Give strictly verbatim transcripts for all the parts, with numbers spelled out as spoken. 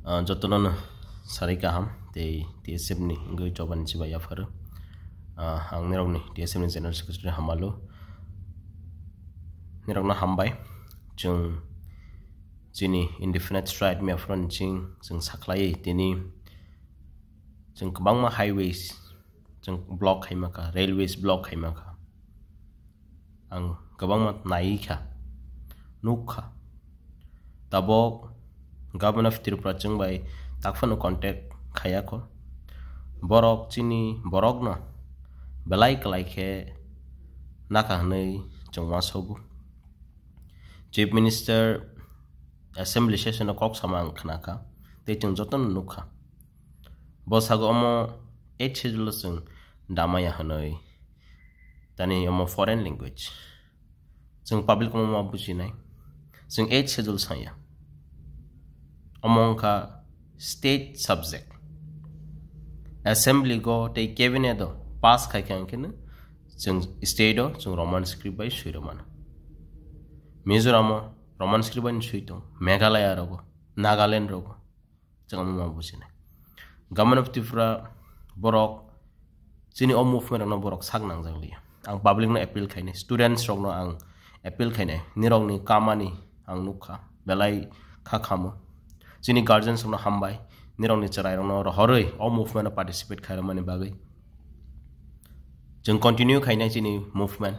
Ah, jotono no sarai kaham tei T S F ni wngwi chobani chibai yapharo. Ah, ang nirokni T S F ni General Secretary Hamalu. Nirokno hambai. Chwng chini indefinite strike mia phano ching chwng sakhlaiwi tini chwng kwbangma highways chwng block khaima kha, railways block khaima kha. Ang kwbangma nai kha, nuk kha. Tabok Government of Tripura chwng bai tak phano contact khaiya kho. Borok chini borokno belai kwlai khe nakha hwnwi chwng uansukgo. Chief Minister Assembly session o kok sama ang khna kha, tei chwng jotono nuk kha. Bo sago omo eight schedule o chwng damaya hwnwi. Tani omo foreign language. Chwng public omo ma bujinai. Chwng eight schedule saya. Omo wngkha state subject. Assembly go tei cabinet o pass khai khe ang kheno chwng state o chwng Roman script bai swi rw mano. Mizoram o Roman script bai swi tongo. Meghalaya rogo, Nagaland rogo. Chwng omo ma bujinai. Government of Tripura borok chini o movement rokno borok sak nangjak liya. Ang public no appeal khainai, students rokno ang appeal khainai, nirokni kamani ang nukha, belai kha khamo. Chini guardians rokno hambai, nirokni chwrai rokno rohorwi o movement o participate khairokmani bagwi. Chwng continue khainai chini movement.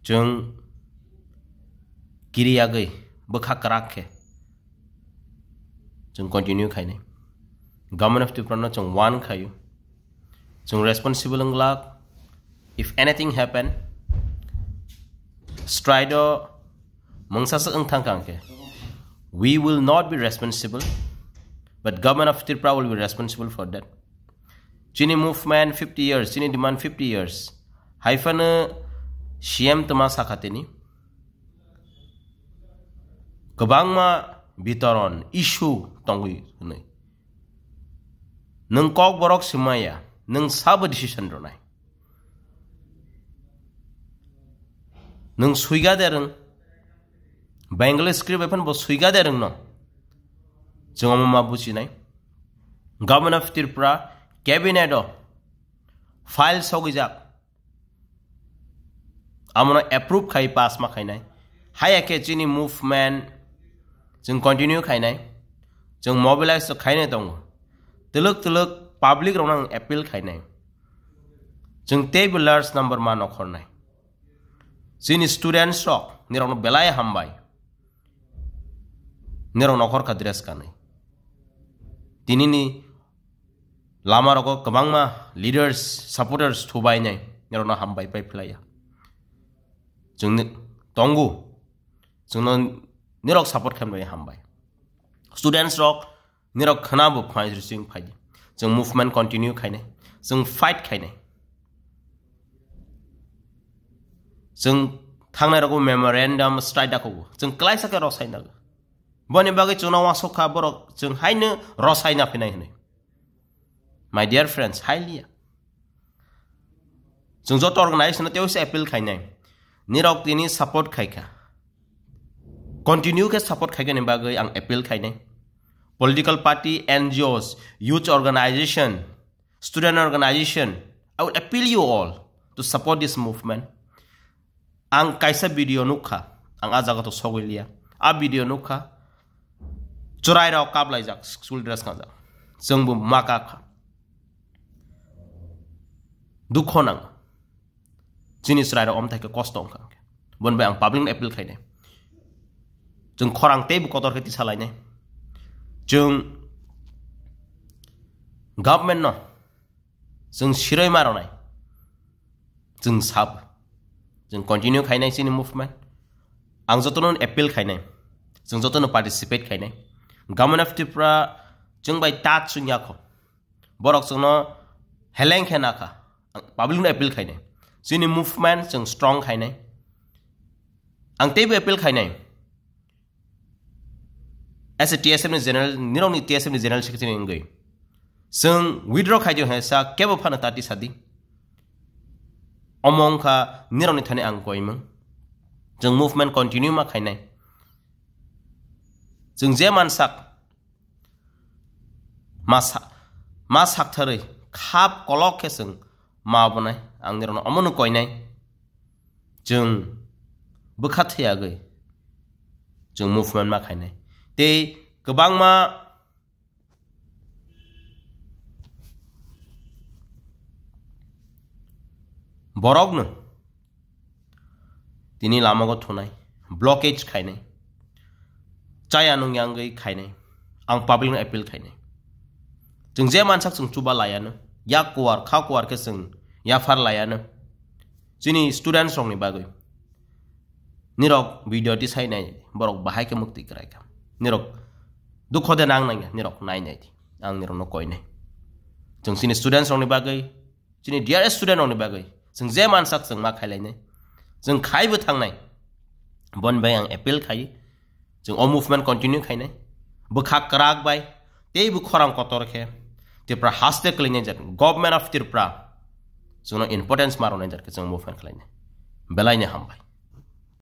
Chwng kiri yagwi bwkha kwrak khe chwng continue khainai. Government of Tripura no chwng warn khaio. Chwng responsible wng glak. If anything happen, strike o mungsa se wng thang kang khe, we will not be responsible, but Government of Tripura will be responsible for that. Chini movement fifty years, chini demand fifty years. Hai phano C M tma sakha tini. Kwbangma bitoron, issue tongwi hwnwi. Nwng kok borok swmaya, nwng sabo decision rwnai. Nwng swiga de rwng, Bengali script bai phano bo swiga de rwngno. Chwng omo ma bujinai. Government of Tripura cabinet o file sogwijak. Amono approve khai pass ma khainai. Haya khe chini movement chwng continue khainai. Chwng mobilize to khainai tongo. Twlwk twlwk public rokno ang appeal khainai. Chwng teibo large number ma nokhornai. Chini students rok nirokno belai hambai. Nirok nokhor kha dress kanwi. Tinini lama rogo kwbangma leaders, supporters thubainai, nirokno hambai pai phlaiya. Chwng ni-, tongo, chwngno nirok support khaimani hambai. Students rok nirok khwnabo phai chwng phaidi. Chwng movement continue khainai, chwng fight khainai. Chwng thangnai rogo memorandum strike dakogo. Chwng klaisa khe rosai nago. Boni bagwi chwngno uansuk kha borok chwng haino rosai na phinai hwnwi. My dear friends, hai liya. Chwng joto organization no tei appeal khainai. Nirok tini support khaikha. Continue khe support khaikha ni bagwi ang appeal khainai. Political party, N G Os, youth organization, student organization, I will appeal you all to support this movement. Ang kaisa video nukha, ang a jaga to sogwi liya. A video nukha, chwrai rok kaplaijak, school dress kanjak. Chwngbo ma kak kha. Dukho nang. Chini chwrai rok omthai khe kosto wngkha. Bon bai ang public no appeal khainai. Chwng khorang teibo kotor khe tisa lainai. Chwng government no chwng siroi ma rwnai. Chwng sab. Chwng continue khainai chini movement. Ang jotono appeal khainai. Chwng jotono participate khainai. Government of Tripura chwng bai tat chwng yakho. Borok chwngno heleng khe nakha. Ang public no appeal khainai. Chini movement chwng strong khainai. Ang teibo appeal khainai. As a T S F ni general, nirokni T S F ni general secretary wngwi. Chwng withdraw khaidi hwnsa kebo phano tati sadi. Omo wngkha nirokni thani ang koimung. Chwng movement continue ma khainai. Chwng je mansak, Ma sa-, ma saktharwi khap kolok khe chwng ma bonai, ang nirokno omono koinai. Chwng bwkha thwiyagwi chwng movement ma khainai. Tei kwbangma borokno tini lamago thunai, blockage khainai, chaya nung yangwi khainai, ang public no appeal khainai. Chwng je mansak chwng chuba layano, yak kuar, kha kuar khe chwng yaphar layano. Chini students rokni bagwi. Nirok video tisai nai, borok bahai khe mukti kwrai kha. Nirok dukho de nang nangya, nirok nai nai di. Ang nirokno koinai. Chwng chini students rokni bagwi, chini dear student rokni bagwi, chwng je mansak chwng ma khailainai. Chwng khaibo thangnai. Boni bai ang appeal khai. Chwng o movement continue khainai. Bwkha kwrak bai, tei bo khorang kotor khe Tripura haste kwlainai jar. Government of Tripura chwngno importance ma rwnai jar khe chwng movement khlainai. Belaini hambai.